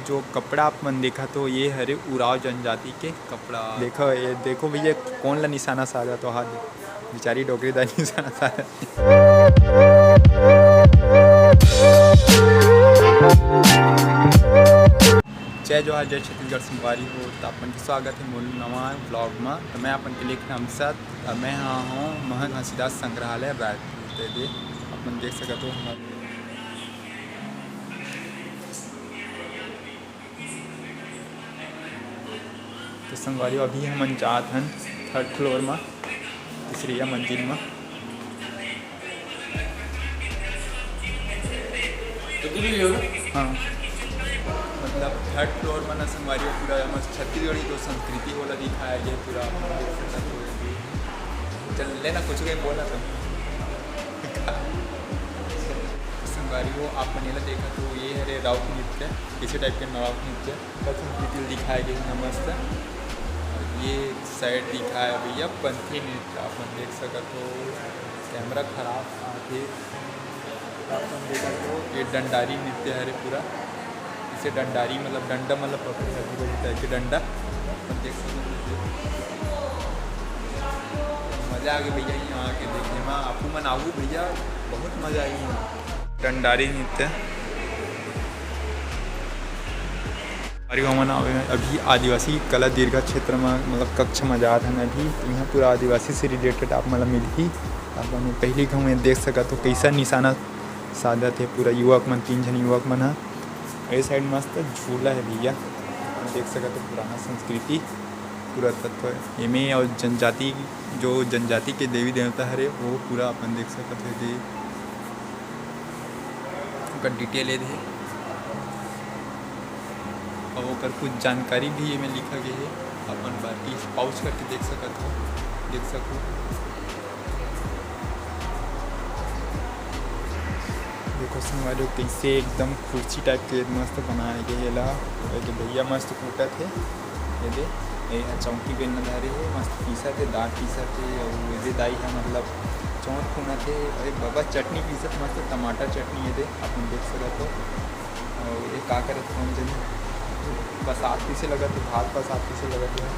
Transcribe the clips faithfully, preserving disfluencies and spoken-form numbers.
जो कपड़ा आप मन देखत हो, ये हरे उरांव जनजाति के कपड़ा। देखो, ये देखो भैया, कौन ला निशाना साधा तो हाथ, बेचारी डोकरी दा निशाना साधा। जय जोहार, जय छत्तीसगढ़ संगवारी हो, त अपन के स्वागत है मोर नवा vlog मा। त मैं अपन के लेके हम साथ, त मैं हा हूँ महंत घासीदास संग्रहालय रायपुर। ते दे अपन देख सकत हो हमर तो संगवारी हो, अभी हमन जात हन third floor मा, तीसरिया मंजिल मा। तो तू भी हो ना? हाँ, मतलब third floor मा ना संगवारी हो, पूरा हमर छत्तीसगढ़ी जो संस्कृति होला दिखाया गया पूरा। चल लेना, कुछ कहीं बोलना तो। संगवारी हो, आप मन एला देखत हो, ये हरे राउत नृत्य, इसे type के राउत नृत्य का संस्कृति दिखाए गए हे मस्त। और ये side दिखाए भैया पंथी नृत्य, आप मन देख सकत हो, camera खराब आथे। आप मन देखत हो, ये डंडारी नृत्य हरे पूरा, इसे डंडारी मतलब डंडा मतलब पकड़े आजू बाजू type के डंडा, आप मन देख सकत हो। मजा आ गया भैया यहाँ आके देखे मा, आपू मन आऊ भैया, बहुत मजा आई यहाँ। डंडारी नृत्य। अरे हमन आवे अभी आदिवासी कला दीर्घा क्षेत्र म, मतलब कक्षा म जात हन अभी, तो यहाँ पूरा आदिवासी से related आप मन ल मिलही। आप मन पहली घाव में देख सकत हो कैसा निशाना साधत हे पूरा युवक मन, तीन झन युवक मन ह। ए side मस्त झूला है भैया, देख सकत हो पुराना संस्कृति पुरातत्व एमे और जनजाति, जो जनजाति के देवी देवता हरे वो पूरा अपन देख सकत हो दे। ओकर detail ये दे और ओकर कुछ जानकारी भी एमे लिखा गया है। अपन बाकी पाउच करके देख सकत हो, देख सको। देखो संगवारी हो, कैसे एकदम कुर्सी type के मस्त बनाए गए हे एला। ये तो भैया मस्त कूटत हे, ये दे, ये ह चौकी बेलना धरे हे, मस्त पीसत हे, दांत पीसत हे, और ये दे दाई है मतलब चौंक फूनत हे। अरे बाबा चटनी पीसत, मस्त टमाटर चटनी, ये दे अपन देख सकत हो। और ये का करत कौन जनी, बसात पीसे लगत हे, भात बसात पीसे लगत हे।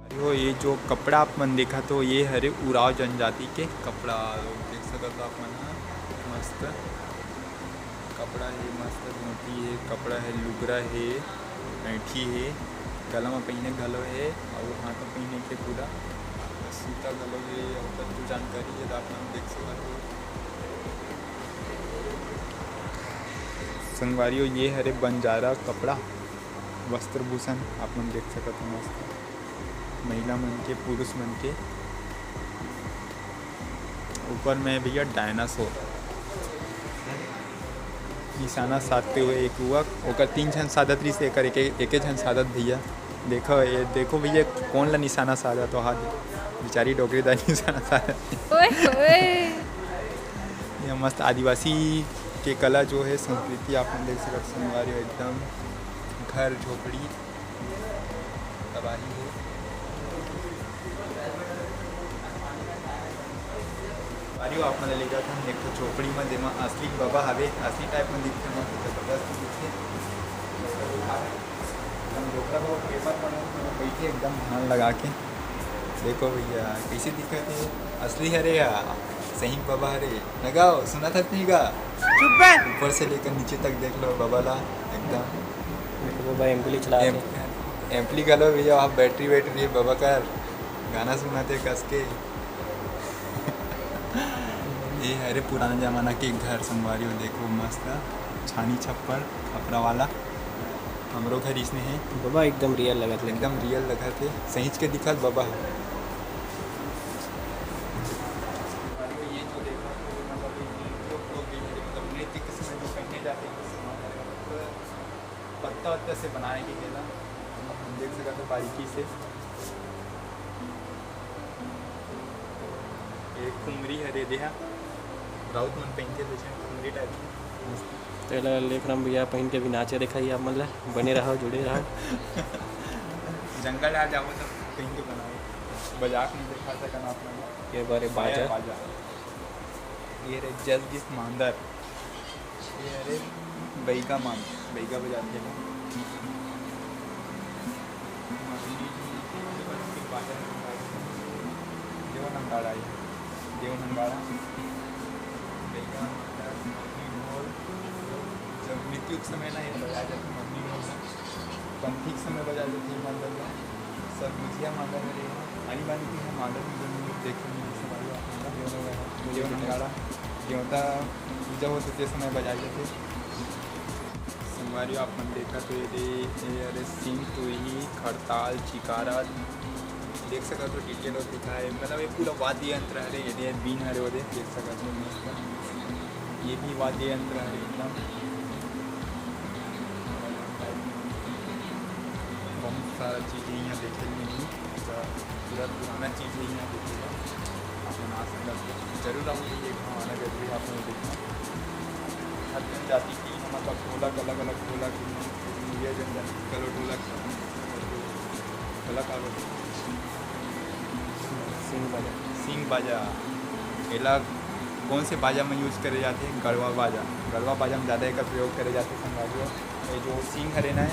अरे हो, ये जो कपड़ा आप मन देखत हो, ये हरे उरांव जनजाति के कपड़ा, देख सकत हो आप मन ह, मस्त कपड़ा हे, मस्त धोती हे, कपड़ा हे, लुगरा हे, ऐंठी हे, गला म पहिने घलो हे, अउ हाथ म पहिने के पूरा सूता घलो हे, अउ कतको जानकारी हे, त आप मन देख सकत हो। संगवारी हो, ये हरे बंजारा कपड़ा, वस्त्र भूषण, आप मन देख सकत हो, मस्त महिला मन के, पुरुष मन के। ऊपर में भैया डायनासोर निशाना साधते हुए एक युवक, ओकर तीन झन साधत रहिस, एकर एके, एके झन साधत भैया। देखो, ये देखो भैया, कौन ला निशाना साधत हे, हाथ बेचारी डोकरी दा निशाना साधत। ओए, ओए। ये मस्त आदिवासी के कला जो है, संस्कृति आप मन देख सकत हो, संगवारी हो, एकदम घर झोपड़ी तबाही हे। संगवारी हो, आप मन ल ले जात हन एक ठो झोपड़ी म, जेमा असली बबा हवे, असली type म दिखथे, मस्त जबरदस्त दिखथे। एकदम डोकरा बबा paper पढ़त हे, बइठे एकदम ध्यान लगा के। देखो भैया, कैसे दिखत हे, असली हरे या सही बबा हरे। लगाओ, सुनत हस नहीं गा? चुप बे। ऊपर से लेकर नीचे तक देख लो बबा ला, एकदम। देखो बबा एम्पली चला एम-, एम्पली घलो भैया, वहाँ बैटरी वैटरी हे बबा कर, गाना सुनत हे कस के। ये हरे पुराना जमाना के घर संगवारी हो, देखो मस्त छानी छप्पर खपरा वाला। हमरो घर इसने हे। बबा एकदम real लगत हे। एकदम real लगत हे, सहीच के दिखत बबा हे। ये जो देखा तो मतलब ये जो लोग भी है, मतलब नृत्य के समय जो पहने जाते हैं, पत्ता वत्ता से बनाए गए हैं ना, तो हम देख सकते हैं बारीकी से। ये खुमरी हरे देहा, राउत मन पहनथे जैसे खुमरी type के, मस्त। एला लेखराम भैया पहिन के भी नाचे देखाही आप मन ला। बने रहो, जुड़े रहो। जंगल आ जाओ तो पहिन के बनाओ, मजाक नहीं दिखा सकन आप मन ला। ये बारे बाजा। बाजा। ये रे जगदीश मांदर, ये रे बैगा मान, बैगा बजाते हैं। देवन अंगाड़ा है, देवन अंगाड़ा। बैगा मांदर, मरनी ढोल, जब मृत्यु के समय ना ये बजाया जाता है, मरनी ढोल ना। पंथी के समय बजा देते हैं मांदर ला। सरगुजिया मांदर में रहे हैं, आनी बानी की है मांदर में जब देखे नहीं संभालो आप लोग का। देवन अंगाड़ा, देवन अंगाड़ा, देवता पूजा होते ते समय बजाए जाते। संगवारी आप मन देखा तो ये दे, ये अरे सिंह, तुरही, खड़ताल, चिकारा, देख सकत हो डिटेल और दिखाए, मतलब ये पूरा वाद्य यंत्र हरे, ये दे बीन हरे, वो दे देख सकत हो मस्त। ये भी वाद्य यंत्र हरे एकदम। बहुत सारा चीज है यहाँ देखे के मिलही, तो पूरा पुराना चीज है यहाँ देखे ला। आप मन आ सकत हो, जरूर आओ, ये गाँव आना जरूरी है आप मन देखना। हर जनजाति की मतलब ढोलक अलग अलग ढोलक, मुंगेर जनजाति कलो ढोलक, ढोलक आवे। सिंह बाजा। सिंह बाजा, एला कौन से बाजा में यूज करे जाथे? गढ़वा बाजा। गढ़वा बाजा में ज़्यादा एकर प्रयोग करे जाथे संगवारी हो। ये जो सिंह हरे ना,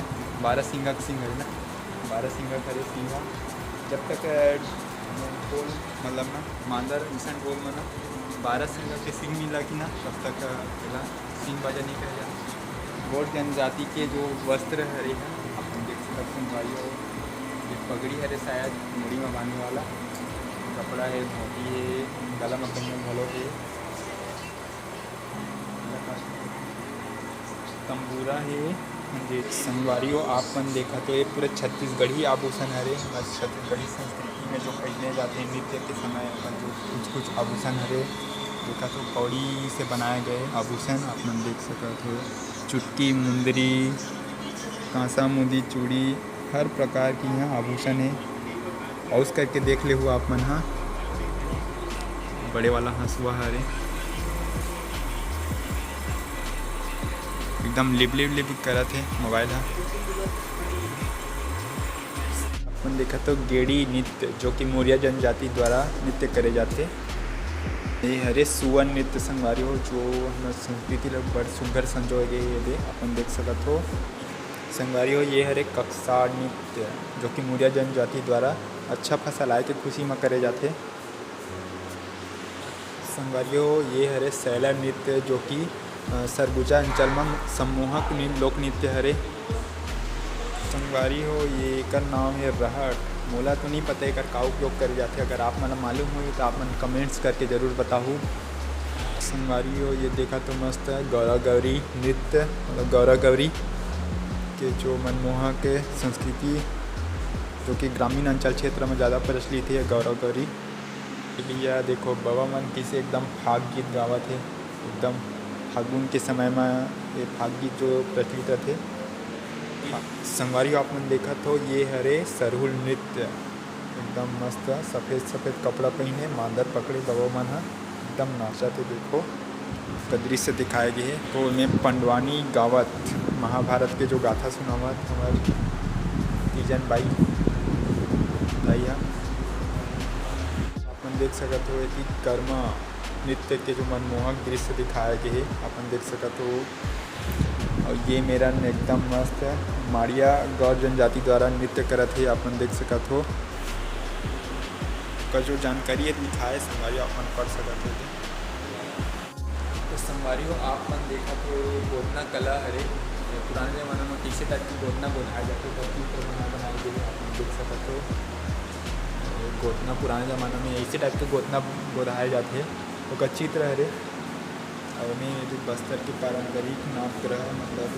बारह सिंगा के सिंह हरे ना, बारह सिंगा के हरे सिंह ह। जब तक अ, ढोल मतलब ना मांदर अइसन ढोल में ना बारह सिंगा के सिंह मिला कि ना, तब तक अ, एला सिंह बाजा नहीं कहे जाथे। गोंड जनजाति के जो वस्त्र हरे ह, आप मन देख सकत हो भाई हो, ये पगड़ी हरे शायद मुड़ी में बांधे वाला, कपड़ा है, धोती है, गला में कंगन घलो है। तंबूरा हे, जे संगवारी हो, आप मन देखत हो, ये पूरा छत्तीसगढ़ी आभूषण हरे। बस छत्तीसगढ़ी संस्कृति में जो पहने जाते हैं नृत्य के समय, अपन जो कुछ कुछ आभूषण हरे, देखत हो, कौड़ी से बनाए गए आभूषण आप मन देख सकत हो। चुटकी, मुंदरी, कांसा, मुंदी, चूड़ी, हर प्रकार की यहाँ आभूषण है। पॉज करके देख लेहू आप मन हा, बड़े वाला हंसुआ हरे, एकदम लिप लिप लिप करत हे मोबाइल हा। अपन देखत हो गेड़ी नृत्य, जो कि मौर्य जनजाति द्वारा नृत्य करे जाथे। ये हरे सुवन नृत्य संगवारी हो, जो हमर संस्कृति ल बड़ सुग्घर संजोए गे हे। ये दे अपन देख सकत हो संगवारी हो, ये हरे ककसार नृत्य, जो कि मौर्य जनजाति द्वारा अच्छा फसल आए के खुशी म करे जाथे। संगवारी हो, ये हरे सैला नृत्य, जो कि अ, सरगुजा अंचल म सम्मोहक नृ-, लोक नृत्य हरे। संगवारी हो, ये एकर नाम हे रहट। मोला तो नहीं पता एकर का उपयोग करे जाथे। अगर आप मन ल मालूम होही तो आप मन कमेंट्स करके जरूर बताहू। संगवारी हो, ये देखा तो मस्त है गौरा गौरी नृत्य, मतलब गौरा गौरी के जो मनमोहक संस्कृति, जो कि ग्रामीण अंचल क्षेत्र में ज़्यादा प्रचलित है गौरा गौरी। भैया देखो, बबा मन किसे एकदम फाग गीत गावत हे, एकदम फागुन के समय म ये फाग गीत जो प्रचलित रथे। संगवारी हो, आप मन देखत हो, ये हरे सरहुल नृत्य, एकदम मस्त सफेद सफेद कपड़ा पहिने, मांदर पकड़े बबा मन ह एकदम नाचत हे। देखो, का दृश्य दिखाए गे हे। तो एमे पंडवानी गावत महाभारत के जो गाथा सुनावत हमर तीजन बाई दाई ह। अपन देख सकत हो, एती कर्मा नृत्य के जो मनमोहक दृश्य दिखाए गे हे, अपन देख सकत हो। और ये मेरन एकदम मस्त माड़िया गौर जनजाति द्वारा नृत्य करत हे, अपन देख सकत हो। का जो जानकारी हे लिखाए, संगवारी हो, अपन पढ़ सकत हो। तो संगवारी हो, आप मन देखत हो, ये गोदना कला हरे। ये पुराने जमाना में कैसे टाइप की गोदना गोदाए जाथे, तो चित्र बना बनाए गे हे, आप मन देख सकत हो। ये गोदना पुराने जमाना में ऐसे टाइप के गोदना गोदाए जाथे, ओकर चित्र हरे। और में ये जो बस्तर के पारंपरिक नाप ग्रह, मतलब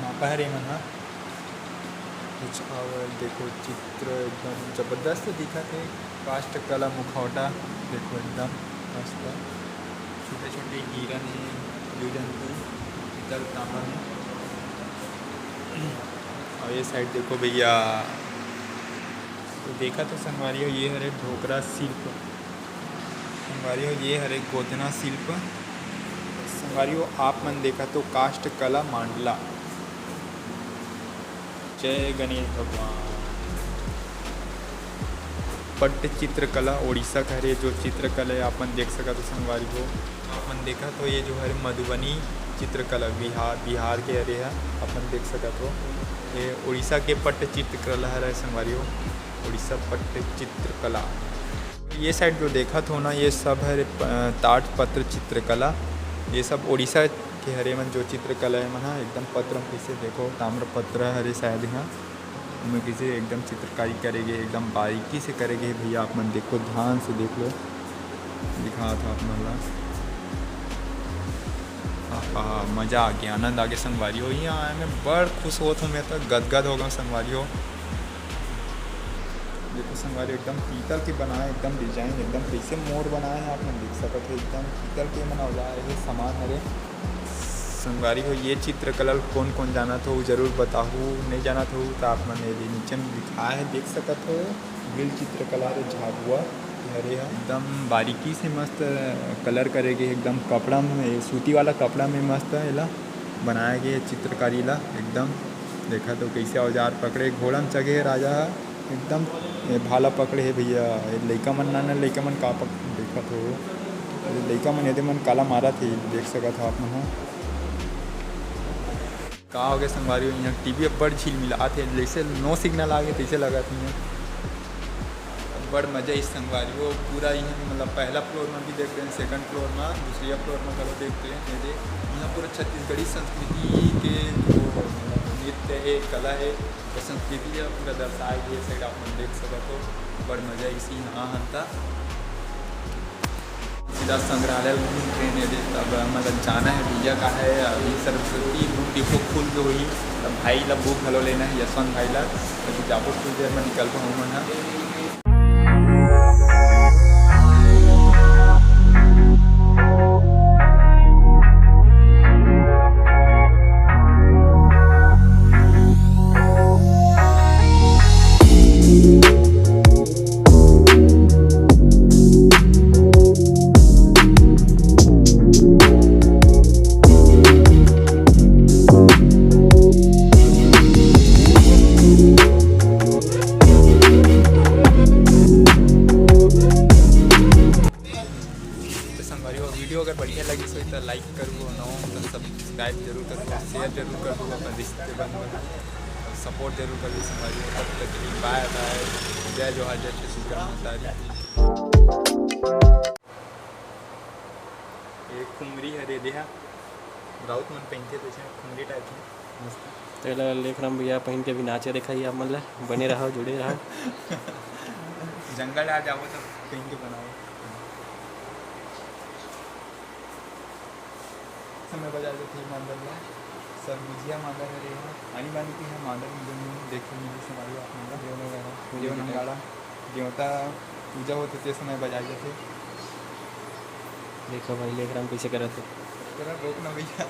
नापा हरे मन ह। कुछ और देखो, चित्र एकदम जबरदस्त दिखत हे। काष्ठ कला मुखौटा देखो, एकदम मस्त। छोटे छोटे हिरन हे, जीव जंतु, पीतल तांबा में। और ये साइड देखो भैया, तो देखा तो संगवारी हो, ये हरे ढोकरा शिल्प। संगवारी हो, ये हरे गोदना शिल्प। संगवारी हो, आप मन देखत हो काष्ठ कला मांडला। जय गणेश भगवान। पट्टचित्र कला उड़ीसा के हरे, जो चित्रकला हे, आप मन देख सकत हो संगवारी हो। आप मन देखत हो, ये जो हरे मधुबनी चित्रकला, बिहार, बिहार के हरे ह, आप मन देख सकत हो। ये उड़ीसा के पट्टचित्र कला हरे संगवारी हो, उड़ीसा पट्टचित्र कला। ये side जो देखत हो ना, ये सब हरे प-, ताड़पत्र चित्रकला। ये सब उड़ीसा के हरे मन, जो चित्रकला हे मन ह, एकदम पत्र म कइसे देखो, ताम्रपत्र हरे शायद यहाँ, ओमे कइसे एकदम चित्रकारी करे गे, एकदम बारीकी से करे गे हे भैया। आप मन देखो, ध्यान से देख लो, दिखात हो आप मन ला। आहा, मजा आ गया, आनंद आ गया संगवारी हो। यहाँ आए में बड़ खुश होत हूँ मैं तो, गदगद हो गया संगवारी हो। देखो संगवारी, एकदम पीतल के बनाए, एकदम design, एकदम कइसे मोर बनाए हे, आप मन देख सकत हो। एकदम पीतल के मन औजार हे, सामान हरे। संगवारी हो, ये चित्रकला ल कोन कोन जानत हो, जरूर बताहू। नहीं जानत हो तो आप मन ये नीचे में लिखाए हे, देख सकत हो। ग्रिल चित्रकला रे झाबुआ हरे ह, एकदम बारीकी से मस्त colour करे गे, एकदम कपड़ा में, सूती वाला कपड़ा में मस्त एला बनाए गे चित्रकारी ला। एकदम देखत हो कइसे औजार पकड़े, घोड़ा में चघे हे राजा ह, एकदम ये भाला पकड़े हे भैया। ये लइका मन, नाना लइका मन का पक-, देखत हो, ये लइका मन, एदे मन काला मारत हे, देख सकत हो आप मन ह। का हो गया संगवारी हो, यहाँ टीवी अब्बड़ झिलमिलात हे, जैसे no signal आ गए तैसे लगत हे। अब्बड़ मजा इस संगवारी हो, पूरा यहाँ मतलब पहला floor में भी देख रहे हैं, second floor में, दूसरा floor में घलो देख रहे हैं। ये दे, यहाँ पूरा छत्तीसगढ़ी संस्कृति के जो नृत्य है, कला है, वो संस्कृति है पूरा दर्शाए गए। Side आप मन देख सकत हो, बड़ मजा इसी यहाँ हंता। सीधा संग्रहालय घूम के ने दे, तब मतलब जाना है भैया का है, अभी सरस्वती book depot खुल के होही, तब भाई ला book घलो लेना है, यशवंत भाई ला, तभी जाबो कुछ देर में निकलबो हम मन ह। तो संगवारी हो, video अगर बढ़िया लगिस होही तो like करू, और नवा हो तो subscribe जरूर करू, share जरूर करू अपन रिश्ते बंधु मन, और support जरूर करू संगवारी हो। तब तक के लिए bye bye, जय जोहार, जय छत्तीसगढ़ महतारी। ये खुमरी हरे देहा, राउत मन पहिनथे, तइसे खुमरी type के, मस्त। तेला लेखराम भैया पहिन के भी नाचे देखाही आप मन ला, बने रहो, जुड़े रहो। जंगल आ जाओ तो पहिन के बनाओ। समय बजाए जाथे मांदर ला, सरगुजिया मांदर हरे एहा, आनी बानी के एहा मांदर में जमीन देखे मिली संगवारी हो आप मन ला। देवनगाड़ा। देवनगाड़ा। देवता पूजा होथे ते समय बजाए जाथे। देखो भाई, लेखराम कैसे करत हे। तेरा रोक ना भैया।